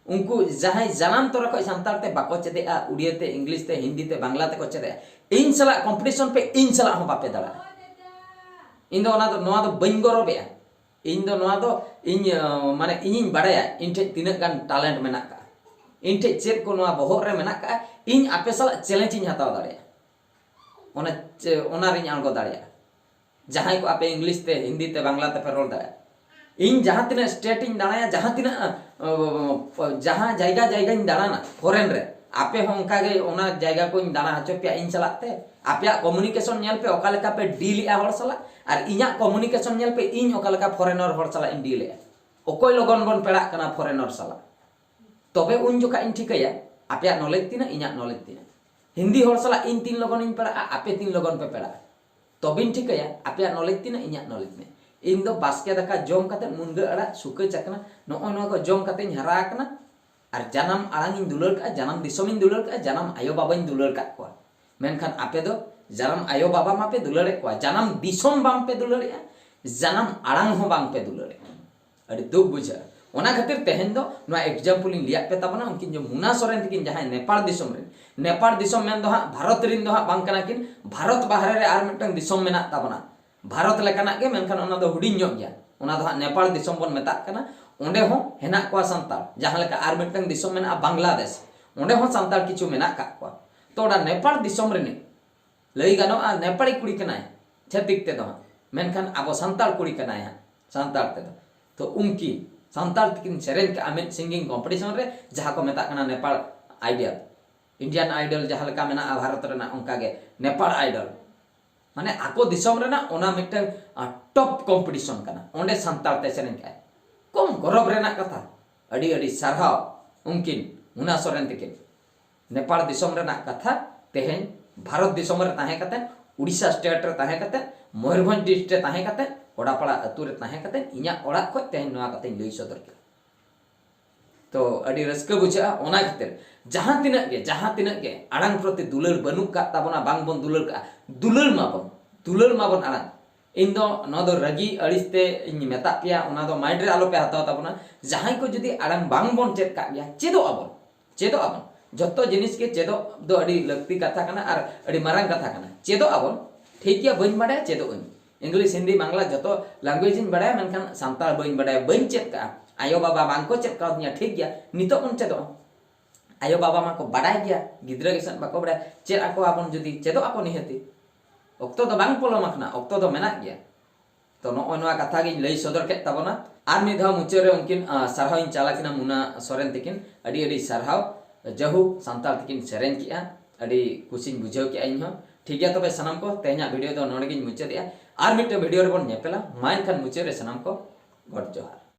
ᱩᱱᱠᱩ ᱡᱟᱦᱟᱸᱭ ᱡᱟᱱᱟᱢ ᱛᱚᱨᱟ ᱠᱷᱚᱱ ᱥᱟᱱᱛᱟᱲ ᱛᱮ ᱵᱟᱠᱚ ᱪᱮᱫᱮᱜᱼᱟ, ᱩᱲᱤᱭᱟᱹ ᱛᱮ, ᱤᱝᱞᱤᱥ ᱛᱮ, ᱦᱤᱱᱫᱤ ᱛᱮ, ᱵᱟᱝᱞᱟ ᱛᱮᱠᱚ ᱪᱮᱫᱮᱜᱼᱟ, ᱤᱧ ᱥᱟᱞᱟᱜ competition ᱯᱮ, ᱤᱧ ᱥᱟᱞᱟᱜ ᱦᱚᱸ ᱵᱟᱯᱮ ᱫᱟᱲᱮᱭᱟᱜᱼᱟ᱾ ᱤᱧ ᱫᱚ ᱚᱱᱟ ᱫᱚ, ᱱᱚᱣᱟ ᱫᱚ ᱵᱟᱹᱧ ᱜᱚᱨᱚᱵᱮᱜᱼᱟ᱾ ᱤᱧ ᱫᱚ ᱱᱚᱣᱟ ᱫᱚ ᱤᱧ, ᱟᱸ, ᱢᱟᱱᱮ ᱤᱧᱤᱧ ᱵᱟᱲᱟᱭᱟ ᱤᱧ ᱴᱷᱮᱡ ᱛᱤᱱᱟᱹᱜ ᱜᱟᱱ talent ᱢᱮᱱᱟᱜ ᱠᱟᱜᱼᱟ, ᱤᱧ ᱴᱷᱮᱡ ᱪᱮᱫ ᱠᱚ ᱱᱚᱣᱟ ᱵᱚᱦᱚᱜ ᱨᱮ ᱢᱮᱱᱟᱜ ᱠᱟᱜᱼᱟ᱾ ᱤᱧ ᱟᱯᱮ ᱥᱟᱞᱟᱜ challenge ᱤᱧ ᱦᱟᱛᱟᱣ ᱫᱟᱲᱮᱭᱟᱜᱼᱟ, ᱚᱱᱟ ᱪᱮ-, ᱚᱱᱟ ᱨᱤᱧ ᱟᱬᱜᱚ ᱫᱟᱲᱮᱭᱟᱜᱼᱟ᱾ ᱡᱟᱦᱟᱸᱭ ᱠᱚ ᱟᱯᱮ ᱤᱝᱞᱤᱥ ᱛᱮ, ᱦᱤᱱᱫᱤ ᱛᱮ, ᱵᱟᱝᱞᱟ ᱛᱮᱯᱮ ᱨᱚᱲ ᱫᱟᱲᱮᱭᱟᱜᱼᱟ, ᱤᱧ ᱡᱟᱦᱟᱸ ᱛᱤᱱᱟᱹᱜ state ᱤᱧ ᱫᱟᱬᱟᱭᱟ, ᱡᱟᱦᱟᱸ ᱛᱤᱱᱟᱹᱜ, ᱟᱸ, ᱡᱟᱦᱟᱸ ᱡᱟᱭᱜᱟ ᱡᱟᱭᱜᱟᱧ ᱫᱟᱬᱟᱱᱟ foreign ᱨᱮ, ᱟᱯᱮ ᱦᱚᱸ ᱚᱱᱠᱟ ᱜᱮ ᱚᱱᱟ ᱡᱟᱭᱜᱟ ᱠᱚᱧ ᱫᱟᱬᱟ ᱦᱚᱪᱚ ᱯᱮᱭᱟ ᱤᱧ ᱥᱟᱞᱟᱜ ᱛᱮ᱾ ᱟᱯᱮᱭᱟᱜ communication ᱧᱮᱞ ᱯᱮ, ᱚᱠᱟ ᱞᱮᱠᱟ ᱯᱮ deal ᱮᱜᱼᱟ ᱦᱚᱲ ᱥᱟᱞᱟᱜ, ᱟᱨ ᱤᱧᱟᱹᱜ communication ᱧᱮᱞ ᱯᱮ, ᱤᱧ ᱚᱠᱟ ᱞᱮᱠᱟ foreigner ᱦᱚᱲ ᱥᱟᱞᱟᱜ ᱤᱧ deal ᱮᱜᱼᱟ, ᱚᱠᱚᱭ ᱞᱚᱜᱚᱱ ᱵᱚᱱ ᱯᱮᱲᱟᱜ ᱠᱟᱱᱟ foreigner ᱥᱟᱞᱟᱜ᱾ ᱛᱚᱵᱮ ᱩᱱ ᱡᱚᱠᱷᱟᱜ ᱤᱧ ᱴᱷᱤᱠᱟᱹᱭᱟ ᱟᱯᱮᱭᱟᱜ knowledge ᱛᱤᱱᱟᱹᱜ, ᱤᱧᱟᱹᱜ knowledge ᱛᱤᱱᱟᱹᱜ᱾ ᱦᱤᱱᱫᱤ ᱦᱚᱲ ᱥᱟᱞᱟᱜ ᱤᱧ ᱛᱤᱱ ᱞᱚᱜᱚᱱ ᱤᱧ ᱯᱮᱲᱟᱜᱼᱟ, ᱟᱯᱮ ᱛᱤᱱ ᱞᱚᱜᱚᱱ ᱯᱮ ᱯᱮᱲᱟᱜᱼᱟ, ᱛᱚᱵᱮᱧ ᱴᱷᱤᱠᱟᱹᱭᱟ ᱟᱯᱮᱭᱟᱜ knowledge ᱛᱤᱱᱟᱹᱜ, ᱤᱧᱟᱹᱜ knowledge ᱛᱤᱱᱟᱹᱜ᱾ ᱤᱧ ᱫᱚ ᱵᱟᱥᱠᱮ ᱫᱟᱠᱟ ᱡᱚᱢ ᱠᱟᱛᱮ, ᱢᱩᱱᱜᱟᱹ ᱟᱲᱟᱜ, ᱥᱩᱠᱟᱹ ᱪᱟᱠᱱᱟ, ᱱᱚᱜᱼᱚᱭ ᱱᱚᱣᱟ ᱠᱚ ᱡᱚᱢ ᱠᱟᱛᱮᱧ ᱦᱟᱨᱟ ᱟᱠᱟᱱᱟ᱾ ᱟᱨ ᱡᱟᱱᱟᱢ ᱟᱲᱟᱝ ᱤᱧ ᱫᱩᱞᱟᱹᱲ ᱠᱟᱜᱼᱟ, ᱡᱟᱱᱟᱢ ᱫᱤᱥᱚᱢ ᱤᱧ ᱫᱩᱞᱟᱹᱲ ᱠᱟᱜᱼᱟ, ᱡᱟᱱᱟᱢ ᱟᱭᱳ ᱵᱟᱵᱟᱧ ᱫᱩᱞᱟᱹᱲ ᱠᱟᱜ ᱠᱚᱣᱟ᱾ ᱢᱮᱱᱠᱷᱟᱱ ᱟᱯᱮ ᱫᱚ ᱡᱟᱱᱟᱢ ᱟᱭᱳ ᱵᱟᱵᱟ ᱢᱟᱯᱮ ᱫᱩᱞᱟᱹᱲᱮᱫ ᱠᱚᱣᱟ, ᱡᱟᱱᱟᱢ ᱫᱤᱥᱚᱢ ᱵᱟᱝᱯᱮ ᱫᱩᱞᱟᱹᱲᱮᱜᱼᱟ, ᱡᱟᱱᱟᱢ ᱟᱲᱟᱝ ᱦᱚᱸ ᱵᱟᱝᱯᱮ ᱫᱩᱞᱟᱹᱲᱮᱜᱼᱟ᱾ ᱟᱹᱰᱤ ᱫᱩᱠ ᱵᱩᱡᱷᱟᱹᱜᱼᱟ᱾ ᱚᱱᱟ ᱠᱷᱟᱹᱛᱤᱨ ᱛᱮᱦᱮᱧ ᱫᱚ ᱱᱚᱣᱟ example ᱤᱧ ᱞᱟᱹᱭᱟᱫ ᱯᱮ ᱛᱟᱵᱚᱱᱟ᱾ ᱩᱱᱠᱤᱱ ᱡᱮ ᱢᱩᱱᱟ ᱥᱚᱨᱮᱱ ᱛᱟᱹᱠᱤᱱ, ᱡᱟᱦᱟᱸᱭ ᱱᱮᱯᱟᱲ ᱫᱤᱥᱚᱢ ᱨᱮᱱ, ᱱᱮᱯᱟᱲ ᱫᱤᱥᱚᱢ ᱢᱮᱱ ᱫᱚ ᱦᱟᱸᱜ ᱵᱷᱟᱨᱚᱛ ᱨᱮᱱ ᱫᱚ ᱦᱟᱸᱜ ᱵᱟᱝ ᱠᱟᱱᱟ ᱠᱤᱱ, ᱵᱷᱟᱨᱚᱛ ᱵᱟᱦᱨᱮ ᱨᱮ ᱟᱨ ᱢᱤᱫᱴᱟᱝ ᱫᱤᱥᱚᱢ ᱢᱮᱱᱟᱜ ᱛᱟᱵᱚᱱᱟ, ᱵᱷᱟᱨᱚᱛ ᱞᱮᱠᱟᱱᱟᱜ ᱜᱮ, ᱢᱮᱱᱠᱷᱟᱱ ᱚᱱᱟ ᱫᱚ ᱦᱩᱰᱤᱧ ᱧᱚᱜ ᱜᱮᱭᱟ᱾ ᱚᱱᱟ ᱫᱚ ᱦᱟᱸᱜ ᱱᱮᱯᱟᱲ ᱫᱤᱥᱚᱢ ᱵᱚᱱ ᱢᱮᱛᱟᱜ ᱠᱟᱱᱟ᱾ ᱚᱸᱰᱮ ᱦᱚᱸ ᱦᱮᱱᱟᱜ ᱠᱚᱣᱟ ᱥᱟᱱᱛᱟᱲ, ᱡᱟᱦᱟᱸ ᱞᱮᱠᱟ ᱟᱨ ᱢᱤᱫᱴᱟᱝ ᱫᱤᱥᱚᱢ ᱢᱮᱱᱟᱜᱼᱟ ᱵᱟᱝᱞᱟᱫᱮᱥ, ᱚᱸᱰᱮ ᱦᱚᱸ ᱥᱟᱱᱛᱟᱲ ᱠᱤᱪᱷᱩ ᱢᱮᱱᱟᱜ ᱠᱟᱜ ᱠᱚᱣᱟ᱾ ᱛᱚ ᱚᱱᱟ ᱱᱮᱯᱟᱲ ᱫᱤᱥᱚᱢ ᱨᱤᱱᱤᱡ ᱞᱟᱹᱭ ᱜᱟᱱᱚᱜᱼᱟ ᱱᱮᱯᱟᱲᱤ ᱠᱩᱲᱤ ᱠᱟᱱᱟᱭ ᱪᱷᱟᱹᱛᱤᱠ ᱛᱮᱫᱚ ᱦᱟᱸᱜ, ᱢᱮᱱᱠᱷᱟᱱ ᱟᱵᱚ ᱥᱟᱱᱛᱟᱲ ᱠᱩᱲᱤ ᱠᱟᱱᱟᱭ ᱦᱟᱸᱜ ᱥᱟᱱᱛᱟᱲ ᱛᱮᱫᱚ᱾ ᱛᱚ ᱩᱱᱠᱤᱱ ᱥᱟᱱᱛᱟᱲ ᱛᱮᱠᱤᱱ ᱥᱮᱨᱮᱧ ᱠᱟᱜᱼᱟ ᱢᱤᱫ ᱥᱤᱝᱜᱤᱝ ᱠᱚᱢᱯᱤᱴᱤᱥᱚᱱ ᱨᱮ, ᱡᱟᱦᱟᱸ ᱠᱚ ᱢᱮᱛᱟᱜ ᱠᱟᱱᱟ ᱱᱮᱯᱟᱲ ᱟᱭᱰᱚᱞ, ᱤᱱᱰᱤᱭᱟᱱ ᱟᱭᱰᱚᱞ ᱡᱟᱦᱟᱸ ᱞᱮᱠᱟ ᱢᱮᱱᱟᱜᱼᱟ ᱵᱷᱟᱨᱚᱛ ᱨᱮᱱᱟᱜ, ᱚᱱᱠᱟᱜᱮ ᱱᱮᱯᱟᱲ ᱟᱭᱰᱚᱞ᱾ ᱢᱟᱱᱮ ᱟᱠᱚ ᱫᱤᱥᱚᱢ ᱨᱮᱱᱟᱜ ᱚᱱᱟ ᱢᱤᱫᱴᱟᱝ ᱴᱚᱯ ᱠᱚᱢᱯᱤᱴᱤᱥᱚᱱ ᱠᱟᱱᱟ, ᱚᱸᱰᱮ ᱥᱟᱱᱛᱟᱲ ᱛᱮ ᱥᱮᱨᱮᱧ ᱠᱟᱜᱼᱟᱭ᱾ ᱠᱚᱢ ᱜᱚᱨᱚᱵᱽ ᱨᱮᱱᱟᱜ ᱠᱟᱛᱷᱟ᱾ ᱟᱹᱰᱤ ᱟᱹᱰᱤ ᱥᱟᱨᱦᱟᱣ ᱩᱱᱠᱤᱱ ᱢᱩᱱᱟ ᱥᱚᱨᱮᱱ ᱛᱟᱹᱠᱤᱱ᱾ ᱱᱮᱯᱟᱲ ᱫᱤᱥᱚᱢ ᱨᱮᱱᱟᱜ ᱠᱟᱛᱷᱟ ᱛᱮᱦᱮᱧ ᱵᱷᱟᱨᱚᱛ ᱫᱤᱥᱚᱢ ᱨᱮ ᱛᱟᱦᱮᱸ ᱠᱟᱛᱮ, ᱩᱲᱤᱥᱥᱟ ᱥᱴᱮᱴ ᱨᱮ ᱛᱟᱦᱮᱸ ᱠᱟᱛᱮ, ᱢᱚᱭᱩᱨᱵᱷᱚᱸᱡᱽ ᱰᱤᱥᱴᱨᱤᱠᱴ ᱨᱮ ᱛᱟᱦᱮᱸ ᱠᱟᱛᱮ, ᱠᱚᱰᱟᱯᱟᱲᱟ ᱟᱹᱛᱩ ᱨᱮ ᱛᱟᱦᱮᱸ ᱠᱟᱛᱮ ᱤᱧᱟᱹᱜ ᱚᱲᱟᱜ ᱠᱷᱚᱱ ᱛᱮᱦᱮᱧ ᱱᱚᱣᱟ ᱠᱟᱛᱷᱟᱧ ᱞᱟᱹᱭ ᱥᱚᱫᱚᱨ ᱠᱮᱫᱟ᱾ ᱛᱚ ᱟᱹᱰᱤ ᱨᱟᱹᱥᱠᱟᱹ ᱵᱩᱡᱷᱟᱹᱜᱼᱟ᱾ ᱚᱱᱟ ᱠᱷᱟᱹᱛᱤᱨ ᱡᱟᱦᱟᱸ ᱛᱤᱱᱟᱹᱜ ᱜᱮ, ᱡᱟᱦᱟᱸ ᱛᱤᱱᱟᱹᱜ ᱜᱮ ᱟᱲᱟᱝ ᱯᱨᱚᱛᱤ ᱫᱩᱞᱟᱹᱲ ᱵᱟᱹᱱᱩᱜ ᱠᱟᱜ ᱛᱟᱵᱚᱱᱟ, ᱵᱟᱝ ᱵᱚᱱ ᱫᱩᱞᱟᱹᱲ ᱠᱟᱜᱼᱟ, ᱫᱩᱞᱟᱹᱲ ᱢᱟᱵᱚᱱ, ᱫᱩᱞᱟᱹᱲ ᱢᱟᱵᱚᱱ ᱟᱲᱟᱝ᱾ ᱤᱧ ᱫᱚ ᱱᱚᱣᱟ ᱫᱚ ᱨᱟᱹᱜᱤ ᱟᱹᱲᱤᱥ ᱛᱮ ᱤᱧ ᱢᱮᱛᱟᱜ ᱯᱮᱭᱟ, ᱚᱱᱟ ᱫᱚ ᱢᱟᱭᱤᱱᱰ ᱨᱮ ᱟᱞᱚ ᱯᱮ ᱦᱟᱛᱟᱣ ᱛᱟᱵᱚᱱᱟ᱾ ᱡᱟᱦᱟᱸᱭ ᱠᱚ ᱡᱩᱫᱤ ᱟᱲᱟᱝ ᱵᱟᱝ ᱵᱚᱱ ᱪᱮᱫ ᱠᱟᱜ ᱜᱮᱭᱟ, ᱪᱮᱫᱚᱜ ᱟᱵᱚᱱ, ᱪᱮᱫᱚᱜ ᱟᱵᱚᱱ᱾ ᱡᱚᱛᱚ ᱡᱤᱱᱤᱥ ᱜᱮ ᱪᱮᱫᱚᱜ ᱫᱚ ᱟᱹᱰᱤ ᱞᱟᱹᱠᱛᱤ ᱠᱟᱛᱷᱟ ᱠᱟᱱᱟ ᱟᱨ ᱟᱹᱰᱤ ᱢᱟᱨᱟᱝ ᱠᱟᱛᱷᱟ ᱠᱟᱱᱟ᱾ ᱪᱮᱫᱚᱜ ᱟᱵᱚᱱ, ᱴᱷᱤᱠ ᱜᱮᱭᱟ, ᱵᱟᱹᱧ ᱵᱟᱰᱟᱭᱟ, ᱪᱮᱫᱚᱜ ᱟᱹᱧ᱾ ᱤᱝᱞᱤᱥ, ᱦᱤᱱᱫᱤ, ᱵᱟᱝᱞᱟ ᱡᱚᱛᱚ ᱞᱮᱝᱜᱩᱭᱮᱡᱽ ᱤᱧ ᱵᱟᱰᱟᱭᱟ, ᱢᱮᱱᱠᱷᱟᱱ ᱥᱟᱱᱛᱟᱲ ᱵᱟᱹᱧ ᱵᱟᱰᱟᱭᱟ, ᱵᱟᱹᱧ ᱪᱮᱫ ᱠᱟᱜᱼᱟ᱾ ᱟᱭᱳ ᱵᱟᱵᱟ ᱵᱟᱝ ᱠᱚ ᱪᱮᱫ ᱠᱟᱣᱫᱤᱧᱟ, ᱴᱷᱤᱠ ᱜᱮᱭᱟ, ᱱᱤᱛᱚᱜ ᱵᱚᱱ ᱪᱮᱫᱚᱜᱼᱟ᱾ ᱟᱭᱳ ᱵᱟᱵᱟ ᱢᱟᱠᱚ ᱵᱟᱰᱟᱭ ᱜᱮᱭᱟ, ᱜᱤᱫᱽᱨᱟᱹ ᱜᱮᱥᱮ ᱵᱟᱠᱚ ᱵᱟᱰᱟᱭᱟ, ᱪᱮᱫ ᱟᱠᱚ ᱟᱵᱚᱱ ᱡᱩᱫᱤ ᱪᱮᱫᱚᱜ ᱟᱠᱚ ᱱᱤᱦᱟᱹᱛᱤ᱾ ᱚᱠᱛᱚ ᱫᱚ ᱵᱟᱝ ᱯᱚᱞᱚᱢ ᱟᱠᱟᱱᱟ, ᱚᱠᱛᱚ ᱫᱚ ᱢᱮᱱᱟᱜ ᱜᱮᱭᱟ᱾ ᱛᱚ ᱱᱚᱜᱼᱚᱭ ᱱᱚᱣᱟ ᱠᱟᱛᱷᱟ ᱜᱤᱧ ᱞᱟᱹᱭ ᱥᱚᱫᱚᱨ ᱠᱮᱫ ᱛᱟᱵᱚᱱᱟ᱾ ᱟᱨ ᱢᱤᱫ ᱫᱷᱟᱣ ᱢᱩᱪᱟᱹᱫ ᱨᱮ ᱩᱱᱠᱤᱱ, ᱟᱸ, ᱥᱟᱨᱦᱟᱣ ᱤᱧ ᱪᱟᱞ ᱟᱹᱠᱤᱱᱟ ᱢᱩᱱᱟ ᱥᱚᱨᱮᱱ ᱛᱟᱹᱠᱤᱱ᱾ ᱟᱹᱰᱤ ᱟᱹᱰᱤ ᱥᱟᱨᱦᱟᱣ᱾ ᱡᱟᱦᱳᱠ ᱥᱟᱱᱛᱟᱲ ᱛᱮᱠᱤᱱ ᱥᱮᱨᱮᱧ ᱠᱮᱜᱼᱟ, ᱟᱹᱰᱤ ᱠᱩᱥᱤᱧ ᱵᱩᱡᱷᱟᱹᱣ ᱠᱮᱜᱼᱟ ᱤᱧ ᱦᱚᱸ᱾ ᱴᱷᱤᱠ ᱜᱮᱭᱟ, ᱛᱚᱵᱮ ᱥᱟᱱᱟᱢ ᱠᱚ ᱛᱮᱦᱮᱧᱟᱜ ᱵᱷᱤᱰᱤᱭᱳ ᱫᱚ ᱱᱚᱰᱮ ᱜᱤᱧ ᱢᱩᱪᱟᱹᱫᱮᱜᱼᱟ᱾ ᱟᱨ ᱢᱤᱫᱴᱮᱱ ᱵᱷᱤᱰᱤᱭᱳ ᱨᱮᱵᱚᱱ ᱧᱮᱯᱮᱞᱟ᱾ ᱢᱟ ᱮᱱᱠᱷᱟᱱ ᱢᱩᱪᱟᱹᱫ ᱨᱮ ᱥᱟᱱᱟᱢ ᱠᱚ ᱜᱚᱰ ᱡᱚᱦᱟᱨ᱾